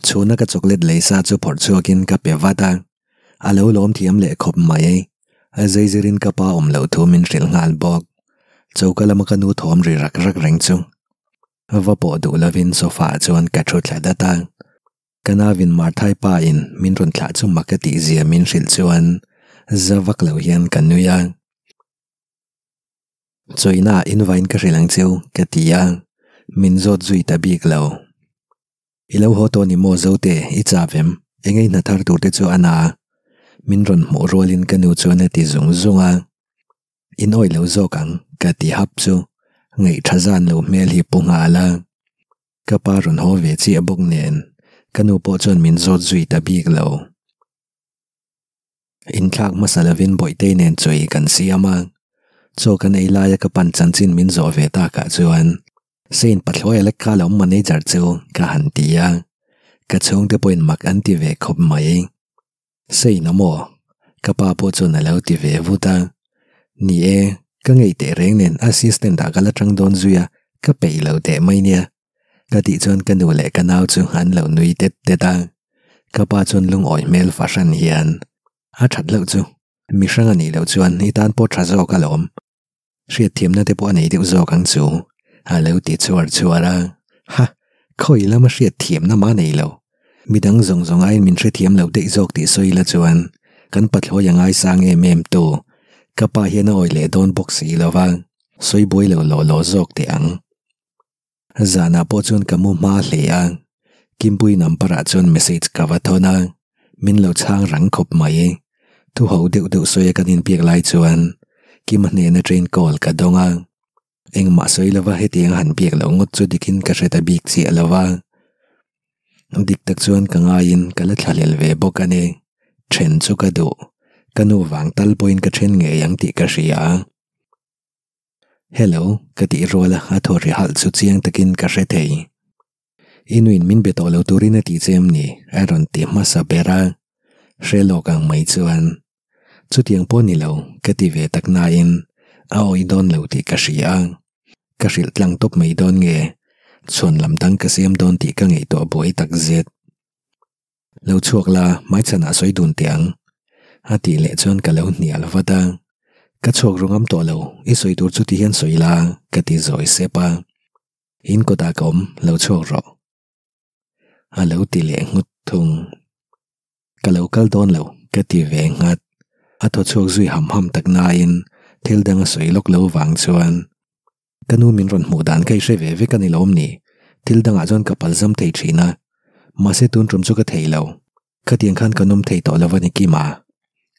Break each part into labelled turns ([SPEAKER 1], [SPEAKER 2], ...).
[SPEAKER 1] Chhuna ka chocolate lei sa chu phawrh chhuakin ka pe vat a, a lo lawm thiam leh khawp mai. A zeizirin ka pa awm loh thu min hrilh nghal bawk. Choka lama ka nu thawm ri rak rak reng chu va pawh duh lovin sofa ah chuan ka thu thla dat a. Ka navin Marthai pa in min rawn thlah chu mak a tih zia min hrilh chuan za vak lo hian ka nui a. Chawina in vain ka hrilh ang cheu ka ti a, min zawt zui ta bik lo. I lo haw tawh ni maw Zote, i chap em? Eng ei hna thar tur te chu a na a. Min rawn hmuh rualin ka nu chuan a ti zung zung a. In awih lo zawk ang ka ti hap chu ngaih tha zan lo hmel hi pu nghal a. Ka pa rawn haw ve chiah bawk nen ka nu pawh chuan min zawt zui ta bik lo. Inthlak hmasa lovin Bawihtei nen chawi kan siam a, chaw kan ei laia ka pan chanchin min zawh ve takah chuan Saint Pathlawi a lek kha lo manager chu ka han ti a, ka chhungte pawhin mak an ti ve khawp mai. Saint a maw? Ka pa pawh chuan a lo ti ve vut a, Ni e, ka ngei teh reng nen assistant ah ka la tang dawn zui a, ka peih lo teh mai nia. Ka tih chuan ka nu leh ka nau chu an lo nui tet tet a, ka pa chuan lungawi hmel fahran hian a that loh chu mihrang a nih loh chuan i tan pawh tha zawk alawm, hriatthiamna te pawh a nei deuh zawk ang chu a lo ti chhuar chhuar a, ha khawi lama hriatthiamna mah nei lo, midang zawng zawng aiin min hrethiam lo daih zawk tih sawi la chuan kan pathlawi a ngaisang em em tu ka pa hian a awi leh dawn bawk si lo va, sawi buai lo law law zawk teh ang. Zanah pawh chuan ka mu hma hle a, Kimpui number ah chuan message ka va thawn a, min lo chhang rang khawp mai. Thu ho deuh deuh sawi a kan inbiak lai chuan Kima hnena train call ka dawng a, engmah sawi lova hetiang a han biak loh ngawt chu dikin ka hre ta bik chiah lo va. Dik tak chuan ka ngaiin ka la thlahlel ve bawk a ni. Then chu ka duh, ka nu vang tal pawhin ka then ngei ang tih ka hria. Hello, ka tih rual a, a thaw ri halh chu chiang takin ka hre thei. I nuin min be tawh lo turin a ti che em ni? a rawn ti hmasa ber a. Hre lawk ang mai chuan, Chutiang pawh ni lo, ka ti ve tak nain a awih dawn lo tih ka hria a. Ka hrilh tlang tawp mai dawn nge, chhuan lam dang ka siam dawn tih ka ngaihtuah buai tak zet. Lo chhuak la, hmaichhanah sawi dun teh ang. A tih leh chuan ka lo hnial vat a. Ka chhuak ru ngam tawh lo, i sawi tur chu ti hian sawi la, ka ti zawi sep a. In kawtah ka awm, lo chhuak rawh. A lo ti leh nghut thung. Ka lo kal dawn lo, ka ti ve nghat. A thaw chhuak zui ham ham tak nain thil dang a sawi lawk lo vang chuan Ka nu min rawn hmuh dan kha i hre ve vek a ni lawm ni? Thil dangah chuan ka palzam thei thin a, mahse tun tum chu ka thei lo. Khatiang khan ka nawm thei tawh lo a ni Kima.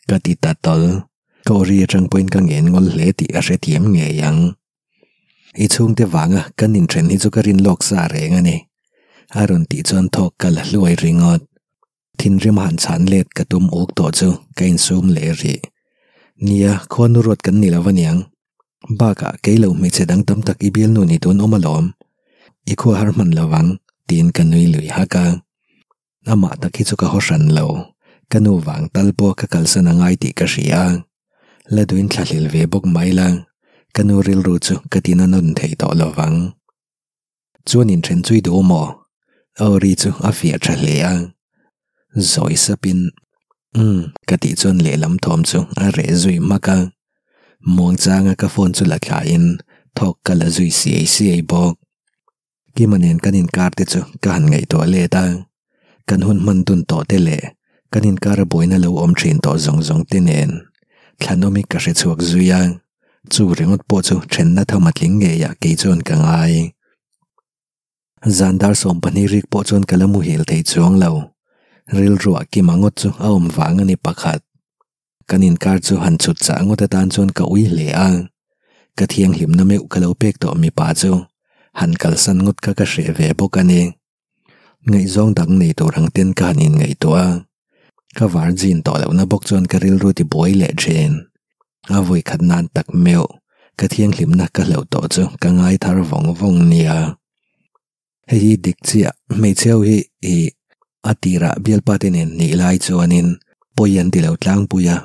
[SPEAKER 1] Ka ti ta tawl. Ka awri atang pawhin ka ngen ngawl hle tih a hrethiam ngei ang. I chhungte vanga kan inthen hi chu ka rin lawk sa reng a ni. A rawn tih chuan thawk ka la hluai ringawt. Thinrim han chhan let ka tum uk tawh chu ka insum leh rih. Nia, khuanu ruat kan ni lo aniang. Bakah kei lo hmeichhe dang tam tak i bialnu ni tun awm alawm. I khua har hman lo vang, tiin ka nui lui hak a. Amah tak hi chu ka haw hran lo. Ka nu vang tal pawh ka kalsan a ngai tih ka hria a. La duin thlahlel ve bawk mai la, ka nu rilru chu ka tina nawn thei tawh lo vang. Chuan inthen chui duh maw? A aw ri chu a fiah tha hle a. Zawi sapin, Umm, ka tih chuan lehlam thawm chu a reh zui hmak a. Muangchanga ka phone chu la thlain thawk ka la zui siai siai bawk. Kima nen kan inkar te chu ka han ngaihtuah let a. Kan hun hman dun tawh te leh kan inkar a buaina lo awm thin tawh zawng zawng te nen thlanawmi ka hre chhuak zui a. Chu ringawt pawh chu thenna tham a tling ngei ah kei chuan ka ngai. Zan dar 12 rik pawh chuan ka la muhil thei chuang lo. Rilruah Kima ngawt chu a awm vang a ni pakhat. Kan inkar chu han chhut chah ngawt atan chuan ka ui hle a. Ka thianghlimna meuh ka lo pek tawh mipa chu han kalsan ngawt kha ka hreh ve bawk a ni. Ngaihzawng dang nei tur ang ten ka han inngaihtuah a, ka virgin tawh lohna bawk chuan ka rilru ti buai leh thin. A vawi khat nan tak meuh ka thianghlimna ka hlauh tawh chu ka ngai thar vawng vawng nia. Hei hi dik chiah hmeichhe ho hi ih a tirah bialpa te nen nih lai chuanin pawi an ti lo tlangpui a,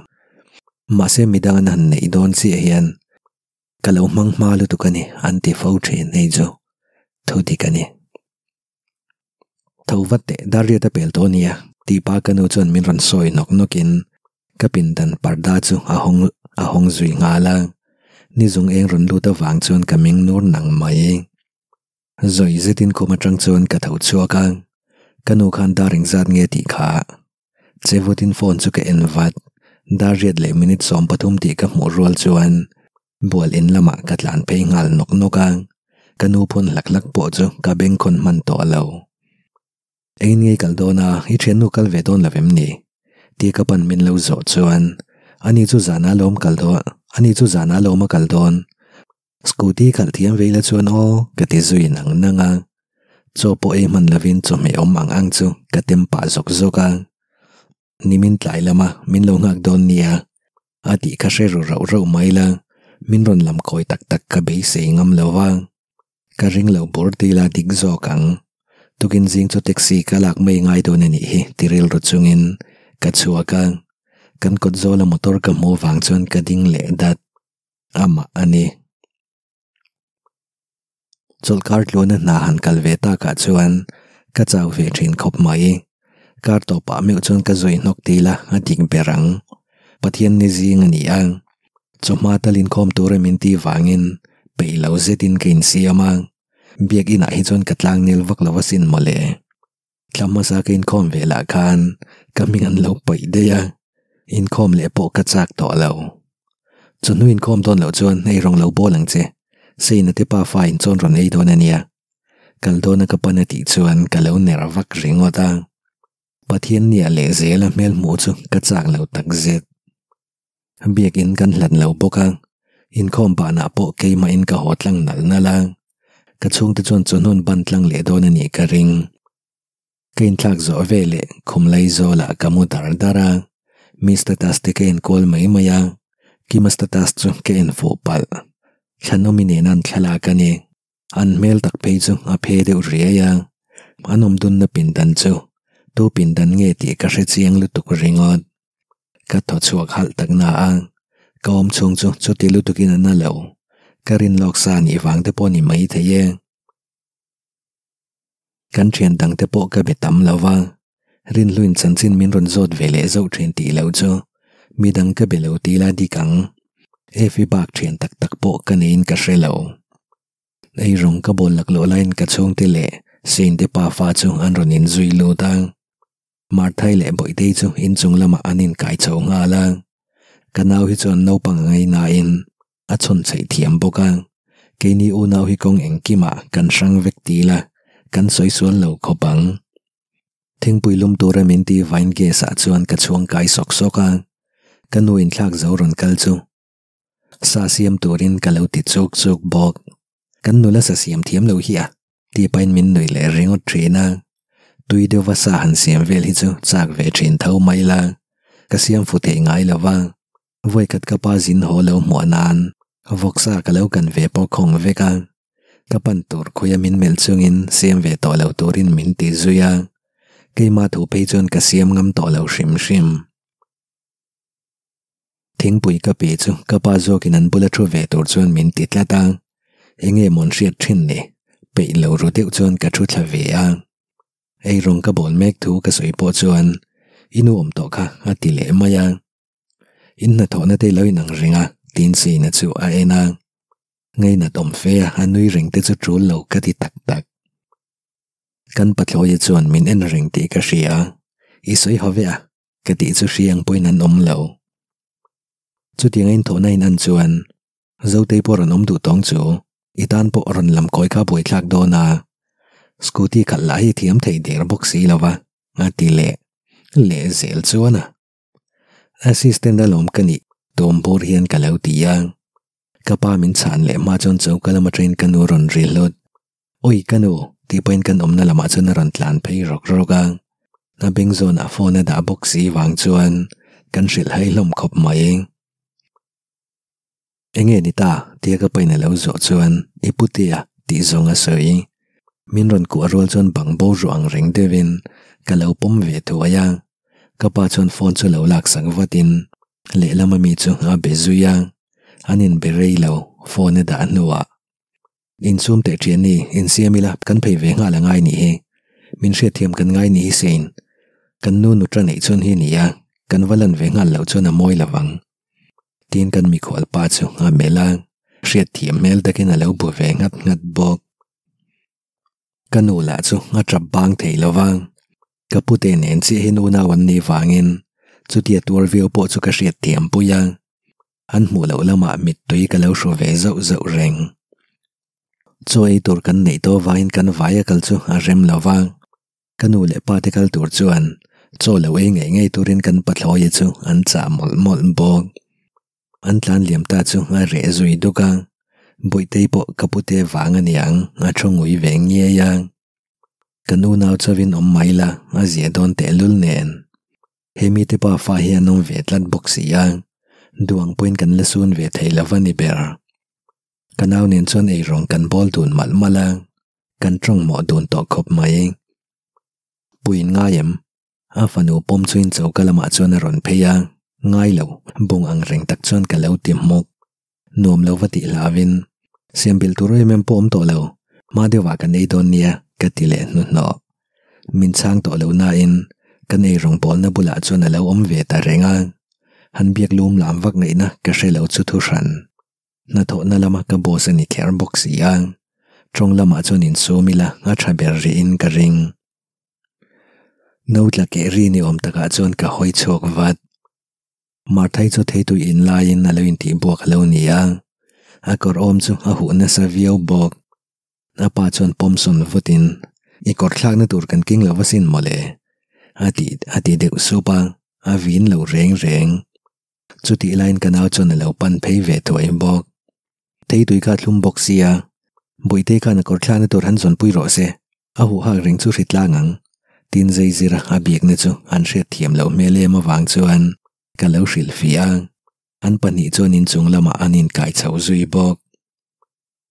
[SPEAKER 1] mahse midang an han neih dawn chiah hian Ka lo hmang hma lutuk a ni, an ti fo thin hei chu thu dik a ni. Tho vat teh, dar riat a pel tawh ania, tih pa ka nu chuan min rawn sawi nawk nawkin ka pindan parda chu a hawng a hawng zui nghal a. Ni zung eng rawn lut avang chuan ka meng nur nang mai. Zawi zetin khum atang chuan ka tho chhuak a, ka nu khan dar engzat nge tih kha Che vutin phone chu ka en vat, dar riat leh minute 13 tih ka hmuh rual chuan bual in lamah ka tlan phei nghal nawk nawk a, ka nu phun hlak hlak pawh chu ka bengkhawn hman tawh lo. Engin nge i kal dawn a, i thiannu kal ve dawn lo em ni? Tia ka pan min lo zawh chuan ani chu zan a lawm kal dawn, ani chu zan a lawm a kal dawn. Scooty khalh thiam ve ila chuan aw ka ti zui nang nang a, chaw pawh ei hman lovin chawhmeh awm ang ang chu ka tem pah zawk zawk a, nimin tlai lama min lo nghak dawn nia a tih kha hre ru rauh rauh mai la, min rawn lam kawi tak tak ka beisei ngam lo va, ka ring lo bur ti la dik zawk ang, tukin zing chu taxi ka lak mai ngai dawn a nih hi ti rilru chungin ka chhuak a, kan kawt zawla motor ka hmuh vang chuan ka ding leh dat. Amah a ni. Chawlhkar tluana hna han kal ve takah chuan ka chau ve thin khawp mai. Kar tawpah meuh chuan ka zui hnawk til a, a dik ber ang. Pathian ni zing a ni a, chawhma tal inkhawm tura min tih vangin peih lo zetin ka insiam a, biakinah hi chuan ka tlangnel vak lo asin mawle. Thla hmasa ka inkhawm ve lah khan ka hming an lo paih daih a, inkhawm leh pawh ka chak tawh lo. Chawhnu inkhawm dawn loh chuan ei rawng lo bawl ang che, Seina te pa fa in chawn rawn ei dawn a nia. Kal dawna ka pan a tih chuan ka lo ner vak ringawt a. Pathian nia leh zela hmel hmuh chu ka chak lo takzet. Biakin kan hlat lo bawk a, inkhawm banah pawh keimahin ka haw tlang nalh nalh a, ka chhungte chuan chawhnawn ban tlang leh dawn a nih ka ring. Ka inthlak zawh ve leh khum lai zawlah ka mu dar dar a, mi status te ka enkual mai mai a, Kima status chu ka en fuh palh. Thlanawmi nena an thlalak a ni. An hmel tak phei chu a phe deuh riai a, an awm dunna pindan chu tu pindan nge tih ka hre chiang lutuk ringawt. Ka thaw chhuak halh tak na a, ka awm chhung chu chuti lutukin a na lo. Ka rin lawk sa nih vang te pawh ni mai thei e. Kan thian dang te pawh ka be tam lo va, Rinhluin chanchin min rawn zawt ve leh zauh thin tih loh chu midang ka be lo ti la dik ang. Efi bak thian tak tak pawh ka neiin ka hre lo. Ei rawng ka bawl laklawh laiin ka chhungte leh Sainte pafa chu an rawn inzui lut a. Marthai leh Bawihtei chu inchung lamah an inkai chho nghal a, ka nau hi chuan naupang a ngainain a chhawn chheih thiam bawk a, keini unau hi kawng engkimah kan hrang vek ti ila kan sawi sual lo khawp ang. Thingpui lum tura min ti vain gas ah chuan ka chhuang kai sawk sawk a, ka nu inthlak zo rawn kal chu Sa siam turin ka lo ti chuk chuk bawk. Kan nula sa siam thiam lo hi a, tih pahin min nuih leh ringawt thin a. Tui deuhva sa han siam vel hi chu chak ve thin tho mai la, ka siam fu thei ngai lo va. Vawikhat ka pa zin haw lo hmuah nan vawksa ka lo kan ve pawh khawng vek a. Ka pan tur khuia min melh chungin siam ve tawh lo turin min ti zui a. Keimah thu phei chuan ka siam ngam tawh lo hrim hrim. Thingpui ka pe chu ka pa zawkin an bula thu ve tur chuan min ti tlat a, enge mawn hriat thin ni, peih lo ru deuh chuan ka thu thla ve a. Ei rawng ka bawl mek thu ka sawi pawh chuan i nu awm tawh kha a ti leh mai a. In hnathawhna te lo inang reng a tiin Sina chu a en a. Ngainat awm fe a a nui reng te chu tul lo ka ti tak tak. Kan pathlawia chuan min en reng tih ka hria, i sawi haw ve a. Ka tih chu hriang pawhin an awm lo. Chutiang a inthawhna in an chuan Zotei pawh rawn awm duh tawng chu i tan pawh rawn lam kawi kha buaithlak dawn a, scooty khalh lah hi thiam thei der bawk si lo va, a ti leh leh zel chuan a. Assistant alawm ka nih tawm bur hian ka lo ti a. Ka pa min chhan leh hma chuan choka lama train ka nu rawn ri hlut. Ui ka nu, tih pawhin kan awmna lamah chuan a rawn tlan phei rawk rawk a, a beng zawnah phone a dah bawk si vang chuan kan hrilh hai hlawm khawp mai. Enge ni ta? tia ka pain a lo zawh chuan i putea tih zawng a sawi. Min rawn kuah rual chuan bang bo ruah ang reng deuhin ka lo pawm ve thuai a, ka pa chuan phone chu lo laksak vatin lehlam ami chu a be zui a, an inbe rei lo phone a dah hnuah. Insum teh thian ni, insiam ila kan phei ve nghal angai nih hi. Min hriatthiam kan ngai ni hi sein. Kan nu nutra neih chuan hi nia, kan va lan ve nghal loh chuan a mawi lo vang. Tiin kan mikhual pa chu a melh a, hriatthiam hmel takin a lo bu ve nghat nghat bawk. Ka nu lah chu a tap bang thei lo va, ka pute nen chiah hi nunau an nih vangin chutia tuar viau pawh chu ka hriatthiam pui a, an hmuh loh lamah mittui ka lo hru ve zauh zauh reng. Chaw ei tur kan neih tawh vangin kan vai a kal chu a rem lo va, ka nu leh pa te kal tur chuan chaw lo ei ngei ngei turin kan pathlawia chu an chah mawlh mawlh bawk. An tlan liam ta chu a reh zui duk a, Bawihtei pawh ka pute vang a niang a thu ngui ve ngiai a. Ka nu nau chauhin awm mai la a zia dawn tehlul nen. He mite pa fa hi an awm ve tlat bawk si a, duang pawhin kan la sun ve thei lo va ni ber. Ka nau nen chuan eirawng kan bawl dun malh malh a, kan tawng mawh dun tawh khawp mai. Puiin ngai em? A fanu pawm chuin choka lamah chuan a rawn phei a, ngai lo, bung ang reng tak chuan ka lo ti hmawk. Nuam lo va tih hlauhin, Siam belh tur em em pawh awm tawh lo, hma deuhah kan ei dawn nia, ka ti leh hnuhnawh. Min chhang tawh lo nain, kan ei rawngbawlna bulah chuan a lo awm ve ta reng a, han biak lum lam vak ngaihna ka hre lo chu thuhran. Hnathawhna lama ka boss a ni kher bawk si a, tawng lamah chuan insum ila a tha ber rihin ka ring. No tla keh ri ni awm takah chuan ka hawi chhuak vat. Marthai chu theitui in laiin a lo intih buak a lo ni a, a kawr awm chu a huh nasa viau bawk. A pa chuan pawm sawn vutin, I kawr thlakna tur kan keng lo va sin mawle, a ti a ti deuh sup a, a vin lo reng reng. Chutih laiin ka nau chuan a lo pan phei ve thuai bawk. Theitui kha a thlum bawk sia, Bawihtei khan a kawr thlakna tur han zawnpui rawh se, a huh hak reng chu hri tlang ang. Tin Zeizira a biakna chu an hriat thiam loh hmel em avang chuan ka lo hrilh fih a, an pahnih chuan inchung lamah an inkai chho zui bawk.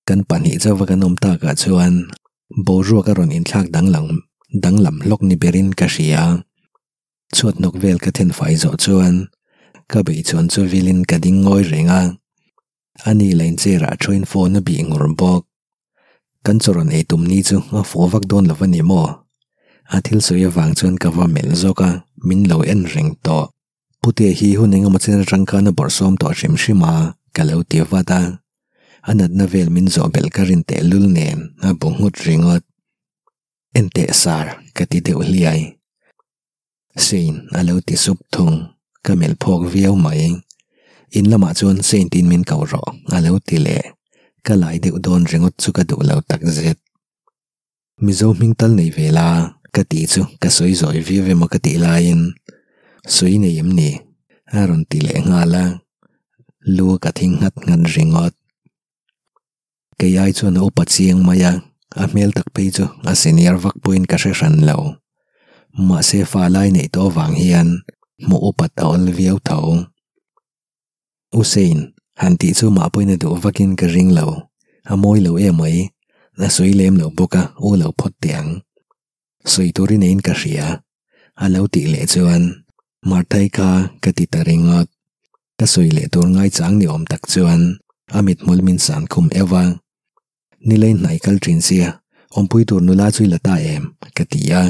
[SPEAKER 1] Kan pahnih chauha kan awm takah chuan boruak a rawn inthlak danglam danglam hlawk ni berin ka hria. Chhuat hnawk vel ka then fai zawh chuan ka bei chuan chu vilin ka ding ngawi reng a, ani lain chair ah thuin phone a bih ngur bawk. Kan chaw rawn ei tum ni chu a fawh vak dawn lo a ni maw? A thil sawi avang chuan ka va melh zawk a, min lo en reng tawh. Putea hi hun engemaw chen atang khan a bawrhsawm tawh hrim hrim a, ka lo ti vat a. A natna vel min zawh belh ka rin tehlul nen a bu nghut ringawt. En teh sar, ka ti deuh hliai. Sein a lo ti sup thung, ka melh phawk viau mai. In lamah chuan Sein tiin min ko rawh, a lo ti leh. Ka lai deuh dawn ringawt chu ka duh lo tak zet. Mizo hming tal nei ve la, ka tih chu ka sawi zawi viau emaw ka tih laiin, Sawi nei em ni? a rawn ti leh nghal a, lu ka thing nghat nghat ringawt. Kei ai chuan a upa chiang mai a, a hmel tak phei chu a senior vak pawhin ka hre hran lo. Mahse fa lai neih tawh avang hian hmuh upat a awl viau tho. Usain, han tih chu mah pawhin a duh vakin ka ring lo. A mawi lo em mai, a sawi lem lo bawk a, u lo phawt teh ang. Sawi turin eiin ka hria. A lo tih leh chuan, Marthai kha ka ti ta ringawt. Ka sawi leh tur ngaichang ni awm tak chuan a mithmul min san khum euh a. Nilei hnai kal thin sia, awmpui tur nula chu i la ta em? ka ti a.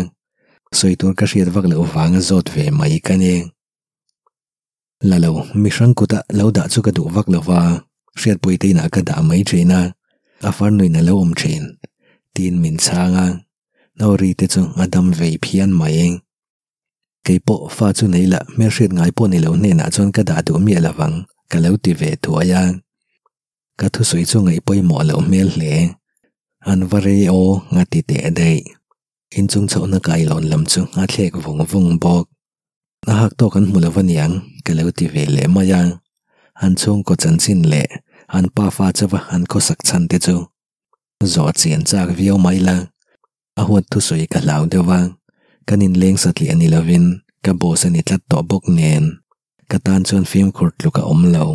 [SPEAKER 1] Sawi tur ka hriat vak loh vanga zawt ve mai ka ni. La lo, mihrang kuta lo dah chu ka duh vak lo va, hriatpui te inah ka dah mai thin a, a farnuin a lo awm thin, tiin min chhang a. Nauri te chu a dam vei phian mai. Kei pawh fa chu nei la hmelhriat ngai pawh ni lo hnenah chuan ka dah duh miah lovang ka lo ti ve thuai a. Ka thusawi chu ngaih pawimawh loh hmel hle. An va rei aw a ti teh daih. Inchung chhohna kailawn lam chu a thlek vung vung bawk. A hak tawk an hmu lo aniang ka lo ti ve leh mai a. An chhungkaw chanchin leh an pa fa chauha an khawsak chhan te chu zawh chian chak viau mai la. A huat thusawi ka hlau deuh a, kan inleng satliah ni lovin ka boss a ni tlat tawh bawk nen ka tan chuan fimkhur tluk a awm lo.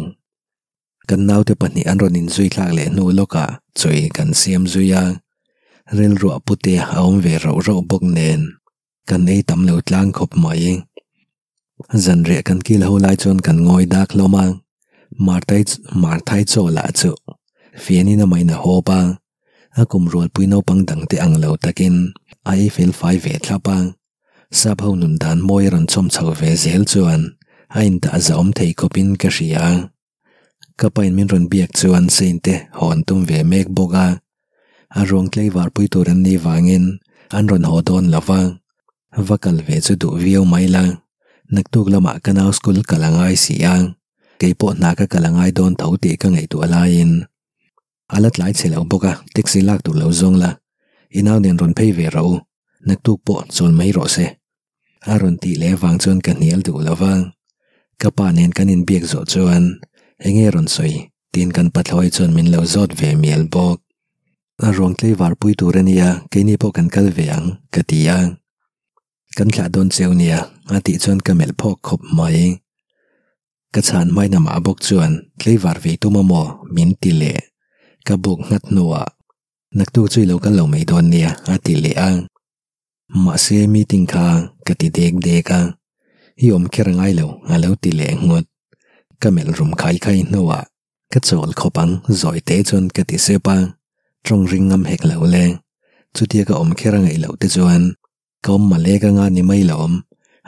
[SPEAKER 1] Kan naute pahnih an rawn inzui thlak leh hnu lawkah chawi kan siam zui a, rilruah pute a awm ve rauh rauh bawk nen kan ei tam lo tlang khawp mai. Zanriah kan kil ho lai chuan kan ngawi dak hlawm a, Marthai Marthai chaw lah chu fianin amahin a hawp a. A kum rualpui naupang dangte ang lo takin a ei fel fai ve thlap a. Sap ho nun dan mawi a rawn chhawm chho ve zel chuan a indah zahawm thei khawpin ka hria. Ka pain min rawn biak chuan Saint te hawn tum ve mek bawk a. A ruang tleivar pui tur an nih vangin an rawn haw dawn lo va, va kal ve chu duh viau mai la. Naktuk lamah ka nau school kal a ngai si a, kei pawh hna ka kal a ngai dawn tho tih ka ngaihtuah laiin a la tlai chhe lo bawk a, taxi lak tur lo zawng la, i nau nen rawn phei ve rawh u, naktuk pawh chawl mai rawh se. A rawn tih leh avang chuan ka hnial duh lo va, ka pa nen kan inbiak zawh chuan eng nge rawn sawi tiin kan pathlawi chuan min lo zawt ve mial bawk. A ruang tleivar pui tur a nia, keini pawh kan kal ve ang ka ti a. Kan thlah dawn cheu nia a tih chuan ka melh phawk khawp mai. Ka chhan hmain amah bawk chuan tleivar ve tum a maw min ti leh. Ka buk nghat hnuah naktuk chu i lo kal lo mai dawn nia a ti leh a. Mahse meeting kha ka ti dek dek a, i awm kher ngai lo a lo ti leh nghut. Ka melh rum khai khai hnuah ka chawl khawp ang zawi te chuan ka ti sep a, tawng ring ngam hek lo le. Chutia ka awm kher a ngaih loh te chuan ka awm malek anga ni mai lo awm,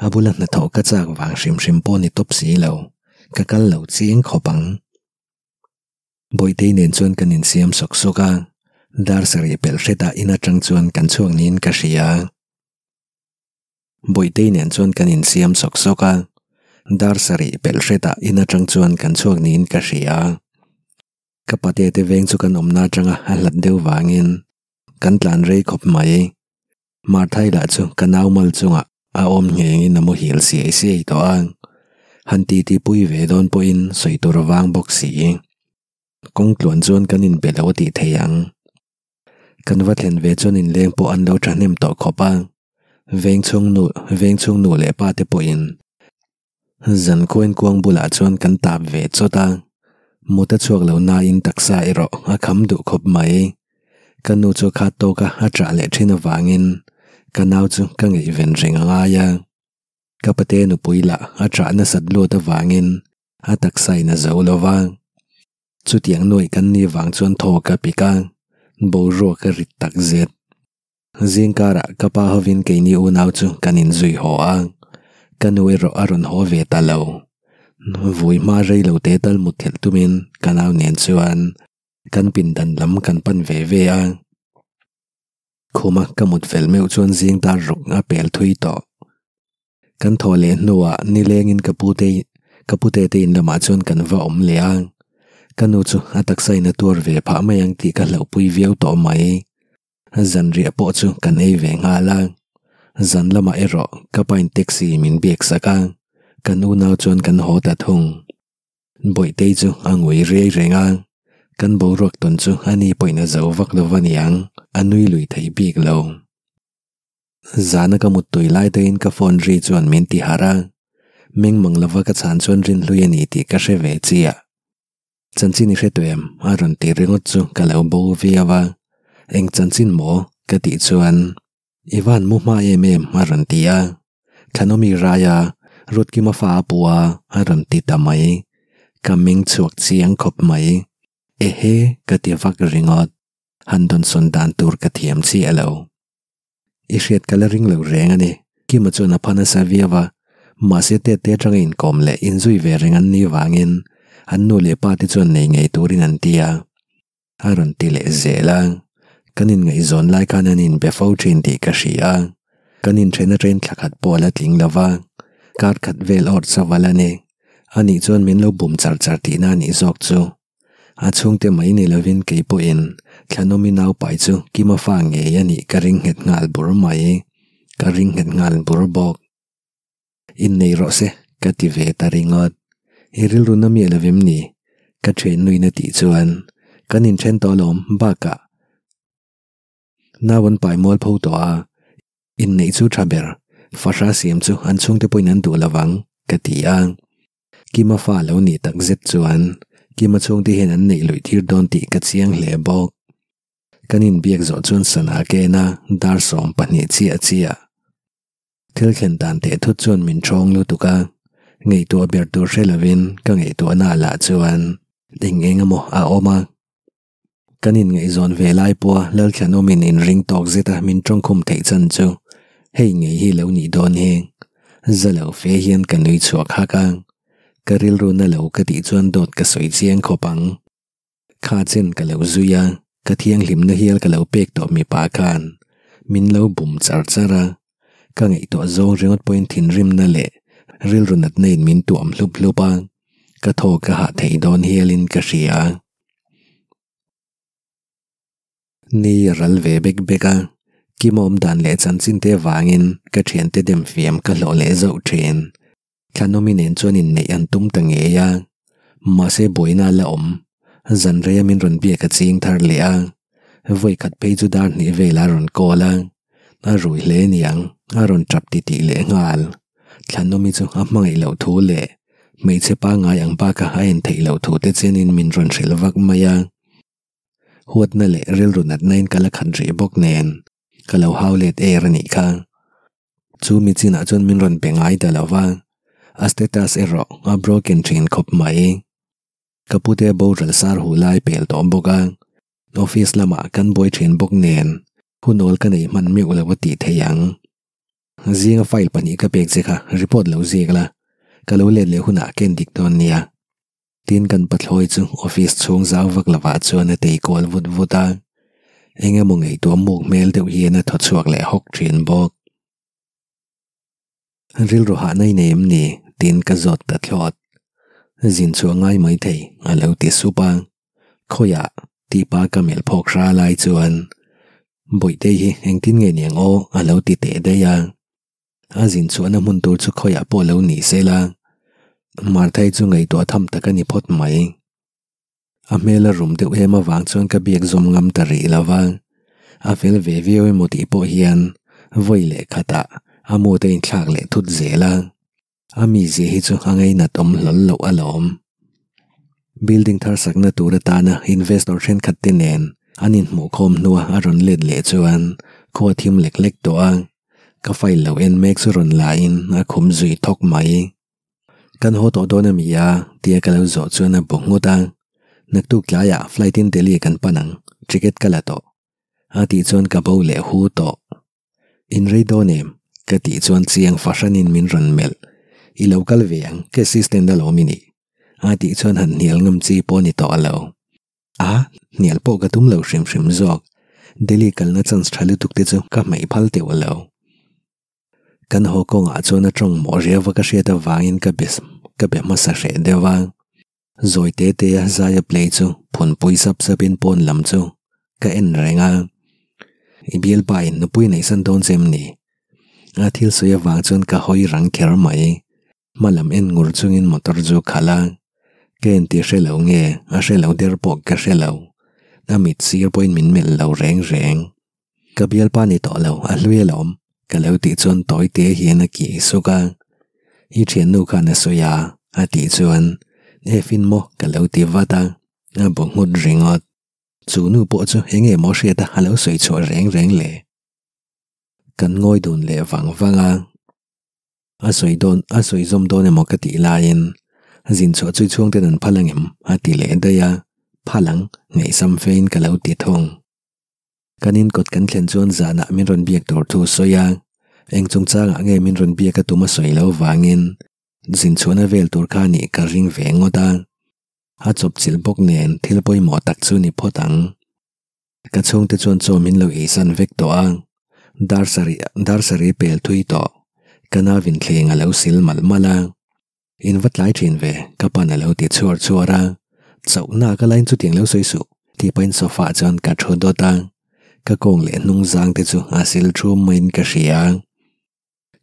[SPEAKER 1] a bula hnathawh ka chak vang hrim hrim pawh ni tawp si lo, ka kal lo chiang khawp ang. Bawihtei nen chuan kan insiam sawk sawk a, dar sarih pelh hretah in atang chuan kan chhuak niin ka hria. Bawihtei nen chuan kan insiam sawk sawk a, dar sarih pelh hretah in atang chuan kan chhuak niin ka hria. Ka pate te veng chu kan awmna atanga a hlat deuh vangin kan tlan rei khawp mai. Marthai lah chu ka nau mal chungah a awm nghengin a muhil siai siai tawh a, han titi pui ve dawn pawhin sawi tur a vang bawk si. Kawng tluan chuan kan inbe lo a tih thei ang. Kan va thlen ve chuan inleng pawh an lo thahnem tawh khawp a, veng chhung nu veng chhung nu leh pa te pawhin zan khuain kuang bulah chuan kan tap ve chawt a, mut a chhuak lo nain taksa erawh a kham duh khawp mai. Ka nu chu khat tawka a chah leh thin avangin ka nau chu ka ngaihven reng a ngai a. Ka pate nupui lah a chah nasat luat avangin a taksa in a zo lo va. Chutiang nuaih kan ni vang chuan thaw ka pik a, boruak a rit tak zet. Zing karah ka pa hovin keini unau chu kan inzui haw a, ka nu erawh a rawn haw ve ta lo. Vui hma rei lo te tal mutthilh tumin ka nau nen chuan Kan pindan lam kan pan ve ve a, khuma ka mut fel meuh chuan zing dar ruk a pel thui tawh. Kan thaw leh hnuah nilengin ka pute ka pute te in lamah chuan kan va awm leh a, ka nu chu a taksa in a tuar ve phah mai ang tih ka hlauhpui viau tawh mai. Zanriah pawh chu kan ei ve nghal a, zan lamah erawh ka pain taxi min biak sak a, kan unau chuan kan haw ta thung. Bawihtei chu a ngui riai reng a, kan boruak tawn chu a ni pawhin a zo vak lo va niang, a nui lui thei bik lo. Zana ka muttui lai daihin ka phone ri chuan min ti harh a, mengmang lova ka chhan chuan rinhlui a ni tih ka hre ve chiah. Chanchin i hre tawh em? a rawn ti ringawt chu ka lo bo viau a, Eng chanchin maw? ka tih chuan I van mu hma em em a rawn ti a, Thlanawmi raia Rutkima fa a pu a a rawn ti ta mai. Ka meng chhuak chiang khawp mai. Ehe ka ti vak ringawt. Han dawnsawn dan tur ka thiam chiah lo. I hriat ka la ring lo reng a ni. Kima chuan a pha nasa viau a, mahse tete atanga inkawm leh inzui ve reng an nih vangin an nu leh pa te chuan nei ngei turin an ti a. A rawn ti leh zel a, kan inngaihzawn lai khan an inbe fo thin tih ka hria a, kan inthen atangin thla khat pawh a la tling lo va, kar khat vel awrh chauh a la ni. Anih chuan min lo bum char char tihna a nih zawk chu. A chhungte mai ni lovin kei pawhin Thlanawmi naupai chu Kima fa ngei a nih ka ring nghet nghal bur mai. Ka ring nghet nghal bur bawk. Innei rawh se, ka ti ve ta ringawt. I rilru na miah lovem ni? Ka thian nuin a tih chuan, Kan inthen tawh alawm, bakah nau an pai mual pho tawh a, inneih chu tha ber, fahra siam chu an chhungte pawhin an duh lovang, ka ti a. Kima fa lo nih tak zet chuan Kima chhungte hian an neih luih tir dawn tih ka chiang hle bawk. Kan inbiak zawh chuan sana kena dar 12 chiah chiah. Thil thlen dan teh thut chuan min ṭhawng lutuk a, ngaihtuah ber tur hre lovin ka ngaihtuahna lah chuan eng eng emaw a awm a. Kan inngaihzawn ve lai pawha Lalthlanawmin inring tawk zeta min tawngkhum theih chan chu hei ngei hi lo nih dawn hi. Za lo fe hian ka nui chhuak hak a, ka rilru na lo ka tih chuan dawt ka sawi chiang khawp ang. Kha chen ka lo zui a, ka thianghlimna hial ka lo pek tawh mipa khan min lo bum char char a, ka ngaihtuah zawng ringawt pawhin thinrimna leh rilru natna in min tuam hlup hlup a, ka thaw ka hah theih dawn hialin ka hria. Ni a ral ve bek bek a, Kimawm dan leh chanchin te avangin ka thiante dem fiam ka hlawh leh zauh thin. Thlanawmi nen chuan inneih an tum ta ngei a, mahse buaina a la awm. Zan reia min rawn biak a ching thar leh a, vawi khat phei chu dar hnih velah a rawn call a, a rui hle niang a rawn tap titih leh nghal. Thlanawmi chu a hmangaih loh thu leh hmeichhe pangngai ang baka a en theih loh thu te chenin min rawn hrilh vak mai a. Huatna leh rilru natna in ka la khat rih bawk nen ka lo hau let er a nih kha. Chu mi chinah chuan min rawn pe ngai ta lo va, a status erawh a broken thin khawp mai. Ka pute boral sar hu lai pel tawh bawk a, office lamah kan buai thin bawk nen hunawl ka nei hman meuh lo a tih theih ang. Zinga file pahnih ka pek che kha report lo ziak la, ka lo let leh hunah ken dik dawn nia. Tin kan pathlawi chu office chhung zau vak lovah chuan a tei kual vut vut a, eng emaw ngaihtuah muk hmel deuh hian a thaw chhuak leh hawk thin bawk. Rilru hahna i nei em ni? Tin ka zawt ta thlawt. Zin chhuah ngai mai thei a lo ti sup a, khawiah tih pa ka melh phawk hra lai chuan Bawihtei hi engtin nge niang aw a lo ti teh daih a. A zin chhuahna hmun tur chu khawiah pawh lo ni se la, Marthai chu ngaihtuah tham tak a ni phawt mai. A hmel a rum deuh em avang chuan ka biak zawm ngam ta rih lo va, a fel ve viau emaw tih pawh hian vawi leh khatah a mut a inthlak leh thut zel a, a mizia hi chu a ngainat awm hlawl loh alawm. Building thar sakna tur atana investor thenkhat te nen an inhmuhkhawm hnua a rawn let leh chuan khua thim lek lek tawh a. Ka file lo en mek chu rawn la in a khum zui thawk mai. Kan haw tawh dawn a mi a? Tia ka lo zawh chuan a bu nghut a. Naktuk tlaiah flight in Delhi kan pan ang, ticket ka la tawh. A tih chuan ka bo leh hu tawh. In rei dawn em? Ka tih chuan chiang fahranin min rawn melh. I lo kal ve ang, ka assistant alawm i nih. A tih chuan han hnial ngam chi pawh a ni tawh lo. A, hnial pawh ka tum lo hrim hrim zawk. Delhi kalna chance tha lutuk te chu ka hmeih phal teuh lo. Kan haw kawngah chuan a tawng mawh riau va ka hriat avangin ka be ka be hmasa hreh deuh a. Zawi te te a zaia play chu phunpui sap sapin pawn lam chu ka en reng a. I bialpa in nupui neihsan dawn che em ni? A thil sawi avang chuan ka hawi rang kher mai. Hma lam en ngur chungin motor chu khalh a, ka en tih hre lo nge a hre lo der pawh ka hre lo, a mit sir pawhin min melh lo reng reng. Ka bialpa ni tawh lo, a hlui alawm, ka lo tih chuan tawi te hian a kih suk a, I thiannu khan a sawi a, a tih chuan F-in maw ka lo ti vat a, a bu nghut ringawt. Chu nu pawh chu eng nge maw hriat a a lo sawi chhuah reng reng le? Kan ngawi dun leh vang vang a. A sawi dawn, a sawi zawm dawn emaw ka tih laiin zin chhuah chu chhungten an phal angem? a ti leh daih a, phal ang, ngaihsam fein ka lo ti thung. Kan inkawt kan thlen chuan zanah min rawn biak tur thu sawi a, eng chungchangah nge min rawn biak a tum a sawi lo vangin zin chhuahna vel tur kha nih ka ring ve ngawt a, a chawpchilh bawk nen thil pawimawh tak chu ni phawt ang. Ka chhungte chuan chaw min lo eisan vek tawh a, dar sarih dar sarih pel thui tawh, ka navin thleng a lo sil malh malh a, In va tlai thin ve, ka pan a lo ti chhuar chhuar a, chauhna ka lain chutiang lo sawi suh, tih pahin sofa ah chuan ka thu dawt a, ka kawng leh hnung zang te chu a sil thum maiin ka hria.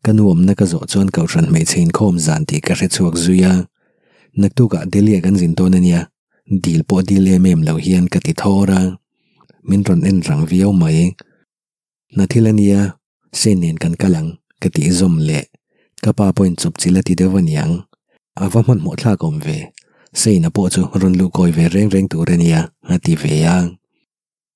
[SPEAKER 1] Ka nuamna ka zawh chuan Kohhran hmeichhe inkhawm zan tih ka hre chhuak zui a, naktukah Delhi-ah kan zin dawn a nia, dil pawh dil em em lo hian ka ti thawr a, min rawn en rang viau mai. Hna thil a nia, Sen nen kan kal ang ka tih zawm leh ka pa pawhin chawpchilh a ti deuh a niang, a va hmanhmawh thlak awm ve, Seina pawh chu rawn luh kawi ve reng reng tur a nia a ti ve a.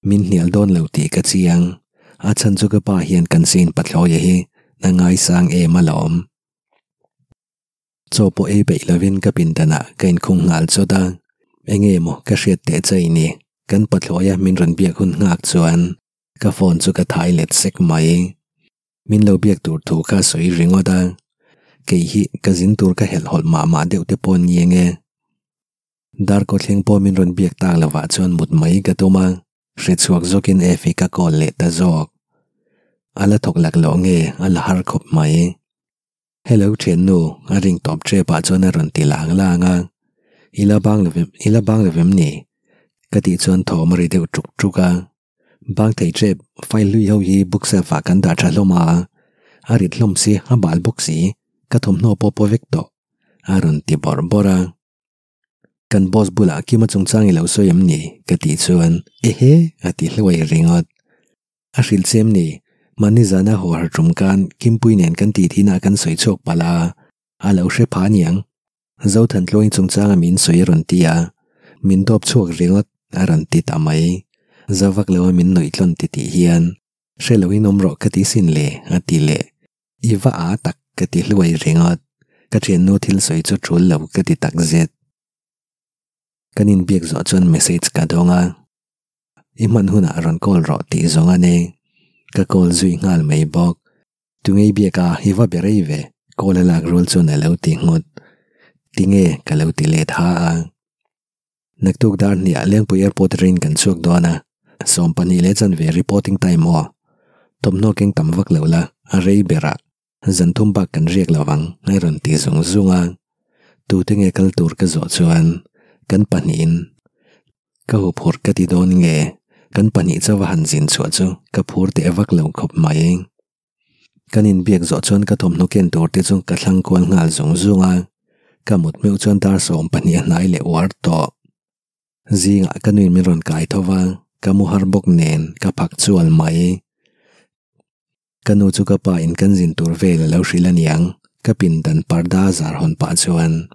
[SPEAKER 1] Min hnial dawn lo tih ka chiang. A chhan chu ka pa hian kan sein pathlawia hi a ngaisang em alawm. Chaw pawh ei peih lovin ka pindanah ka inkhung nghal chawt a, enge maw ka hriat teh chai ni. Kan pathlawia min rawn biak hun nghak chuan ka phone chu ka thai let sek mai. Min lo biak tur thu kha sawi ringawt a, kei hi ka zin tur ka helh hawlh mah mah deuh te pawh ni eng e. Darkaw thleng pawh min rawn biak tak lovah chuan mut mai ka tum a, hre chhuak zawkin Effie ka call leh ta zawk. A la thawk laklawh nge a la har khawp mai. Hello thiannu, a ring tawp tep ah chuan a rawn ti lang lang a, I la bang lovem, i la bang lovem ni? Ka tih chuan thawm a ri deuh tuk tuk a. Bang thei tep, file hlui ho hi bookshelf ah kan dah tha hlawm a, a rit hlawm si, a bal bawk si, ka thawmhnaw pawh paw vek tawh, a rawn ti bawrh bawrh a. Kan boss bulah Kima chungchang i lo sawi em ni? Ka tih chuan, Ehe! a ti hluai ringawt. A hrilh che em ni? Mahni zana haw har tum khan Kimpui nen kan tih thinah kan sawi chhuak palh a, a lo hre pha aniang. Zothan tluangin chungchanga min sawi a rawn ti a, min dawp chhuak ringawt a rawn ti ta mai. Za vak lo a min nuih tlawn ti tih hian hre loin awm rawh ka ti sin le a ti leh. I va aa tak ka ti hluai ringawt. Ka thiannu thil sawi chu tul lo ka ti tak zet. Kan inbiak zawh chuan message ka dawng a. I hman hunah rawn call rawh tih zawng a ni. Ka call zui nghal mai bawk. Tungei biak a, i va be rei ve, call a lak rual chuan a lo ti nghut. Tinge ka lo ti let ha a. Naktuk dar hniah Lengpui Airport atangin kan chhuak dawn a, 12 leh chanve reporting time aw. Thawmhnaw keng tam vak lo la, a rei ber a, zan thum bak kan riak lo ang a rawn ti zung zung a. Tute nge kal tur ka zawh chuan kan pahnihin Ka huphurh ka ti dawn nge? Kan pahnih chauha han zin chhuah chu ka phur teh vak lo khawp mai. Kan inbiak zawh chuan ka thawmhnaw ken tur te chu ka thlang kual nghal zung zung a, ka mut meuh chuan dar 20 a hnai leh uar tawh. Zingah ka nuin min rawn kai tho va, ka mu har bawk nen ka phak chual mai. Ka nu chu ka pa in kan zin tur vel a lo hrilh aniang, ka pindan parda a zar hawn pah chuan.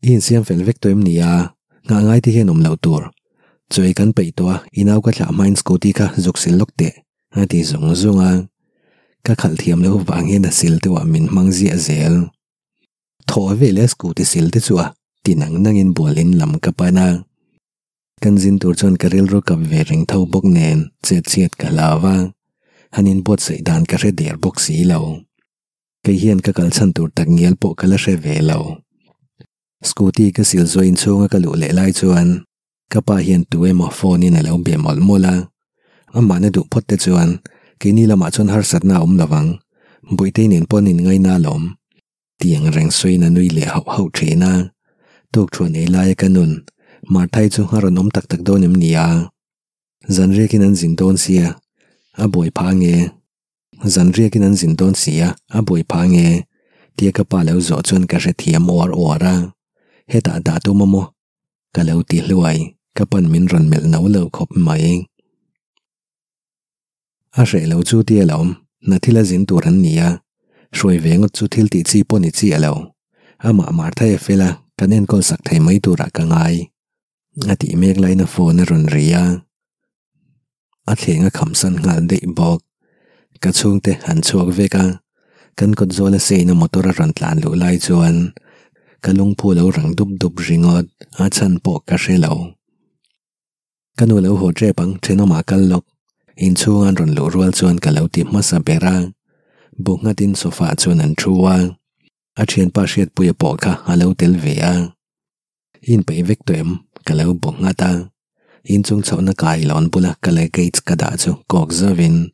[SPEAKER 1] I insiam fel vek tawh em ni a? Nghah ngai te hian awm loh tur. Chawi kan peih tawh a, i nau ka thlah hmain scooty kha zuk sil lawk teh, a ti zung zung a. Ka khalh thiam loh vang hian a sil deuhah min hmang ziah zel. Thawh vel e scooty sil te chu a ti nang nangin bual in lam ka pan a. Kan zin tur chuan ka rilru kap ve reng tho bawk nen chet chhiat ka hlau a, han inbuatsaih dan ka hre der bawk si lo. Kei hian ka kal chhan tur tak ngial pawh ka la hre ve lo. Scooty ka sil zuai inchhunga ka luh leh lai chuan ka pa hian tu emaw phone in a lo be mawlh mawlh a. Amahna duh phawt te chuan keini lamah chuan harsatna a awm lo vang, Buitei nen pawh an inngaina alawm. Tiang reng sawiin a nui leh hauh hauh thin a. Tukthuan ei laia ka nun, Marthai chu a rawn awm tak tak dawn em ni a? Zanriakin an zin dawn sia, a buai phah ange. Zan riakin an zin dawn si a, a buai phah nge? Tia ka pa lo zawh chuan ka hrethiam uar uar a. Hetah dah tum a maw? Ka lo ti hluai, ka pan min rawn melh no lo khawp mai. A hreh lo chu tia lo awm, hna thil a zin tur an ni a, hruai ve ngawt chu thil tih chi pawh ni chiah lo. Amah Martha-i a fel a, kan enkawl sak thei mai turah ka ngai. A tih mek laiin a phone a rawn ri a. A thleng a khamsan nghal daih bawk. Ka chhungte an chhuak vek a, kan kawt zawl a sein a motor a rawn tlan luh lai chuan ka lungphu lo rang dup dup ringawt a chhan pawh ka hre lo. Ka nu lo haw tep ang thenawmah kal lawk, inchhunga an rawn luh rual chuan ka lo ti hmasa ber a, bu nghatin sofa ah chuan an thu a, a thianpa Hriatpuia pawh kha a lo tel ve a. I inpeih vek tawh em? Ka lo bu nghat a. Inchung chhohna kai lawn bula ka luggage ka dah chu kawk zauhin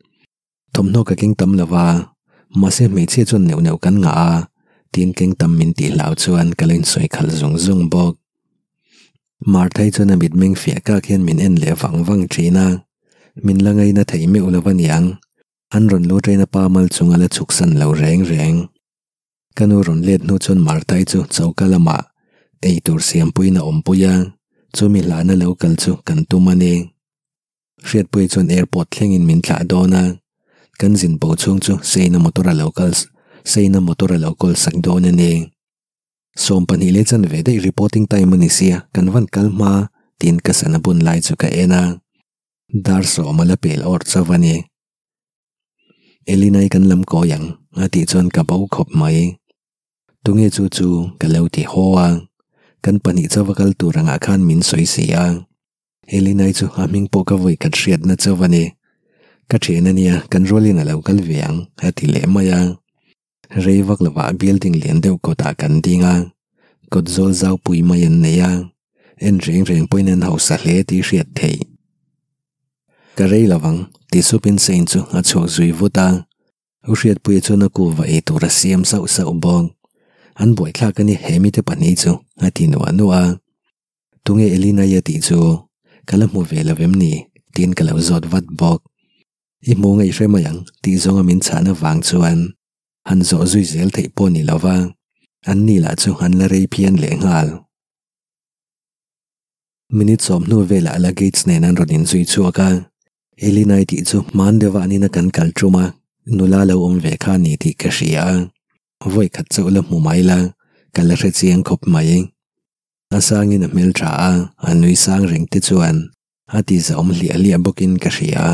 [SPEAKER 1] thawmhnaw ka keng tam lo va, mahse hmeichhia chuan neuh neuh kan ngah a, tin keng tam min tih hlau chuan ka lo insawi khalh zung zung bawk. Marthai chuan a mitmeng fiah kak hian min en leh vang vang thin a, min la ngaina thei meuh lo aniang, an rawn lu train a pa mal chung a la chhuksan lo reng reng. Ka nu rawn let hnu chuan Marthai chu choka lamah ei tur siampuiin a awmpui a, chumi hlahna lo kal chu kan tum a ni. Hriatpuii chuan airport thlengin min thlah dawn a, kan zin bo chhung chu Seina motor a lo kal Seina motor a lo kawl sak dawn a ni. 12 leh chanve daih reporting time a ni sia, kan van kal hma tiin ka sana bun lai chu ka en a, dar 10 a la pel awr chauh a ni. Elinai kan lam kawi ang a tih chuan ka bo khawp mai. Tunge chu chu ka lo ti haw a, kan pahnih chauva kal tur angah khan min sawi si a. Elinai chu a hming pawh ka vawi khat hriatna chauh a ni. Ka thian a nia, kan rualin a lo kal ve ang, a ti leh mai a. Rei vak lovah building lian deuh kawtah kan ding a, kawt zawl zau pui mai an nei a, en reng reng pawhin an hausa hle tih hriat theih. Ka rei lovang, ti supin Sein chu a chhuak zui vut a. U Hriatpuia chuan a kuva ei tur a siam sauh sauh bawk. An buaithlak a ni he mite pahnih chu, a ti nuah nuah a. Tunge Elina-i a tih chu ka la hmu ve lo em ni? tiin ka lo zawt vat bawk. I hmu ngaih hre mai ang tih zawnga min chhahna vang chuan han zawh zui zel theih pawh ni lo va, an ni lah chu an la rei phian lehnghal. Minute sawmhnu velah luggage nen an rawn inzui chhuak a, Elinai tih chu hman deuhah an ina kan kal tum a, nula lo awm ve kha a ni tih ka hria a, vawi khat chauh la hmu mai la, ka la hre chiang khawp mai. A sangin a hmel tha a, a nui sang reng te chuan a ti zahawm hliah hliah bawkin ka hria.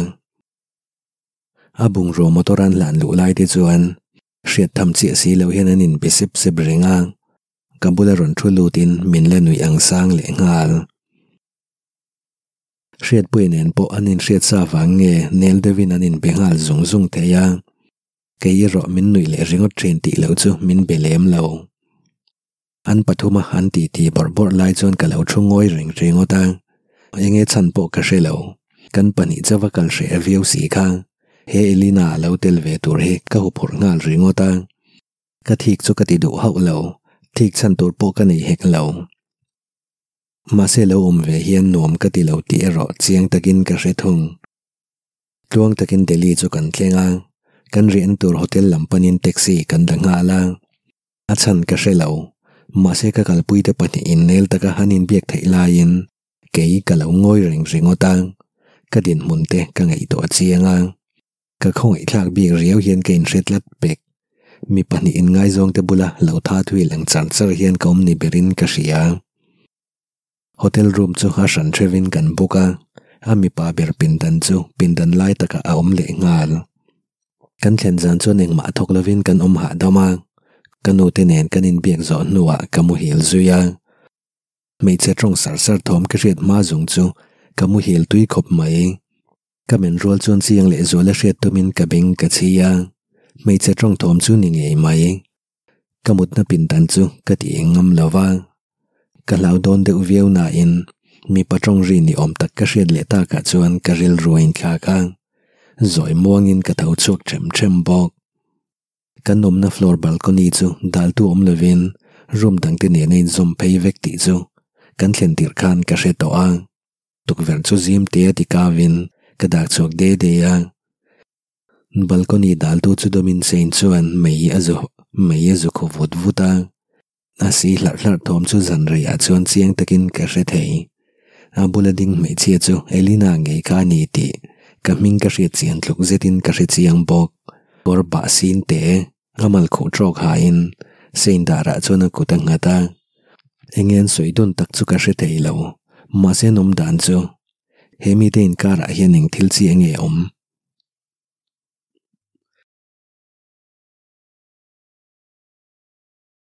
[SPEAKER 1] A bungraw motor an hlan luh lai te chuan hriat tham chiah si lo hian an inbe sep sep reng a, ka bula rawn thu lutin min la nuih ang sang leh nghal. Hriatpuia nen pawh an inhriat sa vang nge nel deuhin an inbe nghal zung zung thei a, kei erawh min nuih leh ringawt thin tih loh chu min be lem lo. An pathuma an titi bawrh bawrh lai chuan ka lo thu ngawi reng ringawt a, enge chhan pawh ka hre lo, kan pahnih chauha kal hreh viau si kha he Elina a lo tel ve tur hi ka huphurh nghal ringawt a, ka thik chu ka ti duh hauh lo, thik chhan tur pawh ka nei hek lo. Mahse lo awm ve hian nuam ka ti lo tih erawh chiang takin ka hre thung. Tluang takin Delhi chu kan thleng a, kan riahna tur hotel lam panin taxi kan la nghal a. A chhan ka hre lo, mahse ka kalpuite pahnih innel taka han inbiak theih laiin kei ka lo ngawi reng ringawt a, ka dinhmun te ka ngaihtuah chiang a, ka khawngaihthlak bik riau hian ka inhre tlat pek. Mi pahnih inngaizawngte bula lo tha thui lang char char hian ka awm ni berin ka hria. Hotel room chu a hran hrevin kan book a, a mipa ber pindan chu pindan lai takah a awm leh nghal. Kan thlen zan chuan engmah thawk lovin kan awm hahdam a, ka nute nen kan inbiak zawh hnuah ka muhil zui a. Hmeichhe tawng sar sar thawm ka hriat hma zung chu ka muhil tui khawp mai. Ka men rual chuan chiang leh zual a hriat tumin ka beng ka chhi a, hmeichhe tawng thawm chu ni ngei mai. Ka mutna pindan chu ka ti eng ngam lo va, ka hlau dawn deuh viau nain mipa tawng ri ni awm tak ka hriat leh takah chuan ka rilru a inthlak a, zawi muangin ka tho chhuak them them bawk. Kan awmna floor balcony chu daltu awm lovin room dangte nen a inzawm phei vek tih chu kan thlen tirh khan ka hre tawh a, tukverh chu zim te a ti kavin ka dak chhuak de de a. Balcony daltu chu dawmin Sein chuan mei a zu mei a zu khu vut vut a, a si hlarh hlarh thawm chu zan reiah chuan chiang takin ka hre thei. A bula ding hmeichhia chu Elina ngei kha a ni tih ka hming ka hriat chian tluk zetin ka hre chiang bawk. Kawr bah sin te a mal khuh tawk hain Sein darah chuan a kut a nghat a, enge an sawi dun tak chu ka hre thei lo, mahse an awm dan chu he mite inkarah hian eng thil chi enge awm?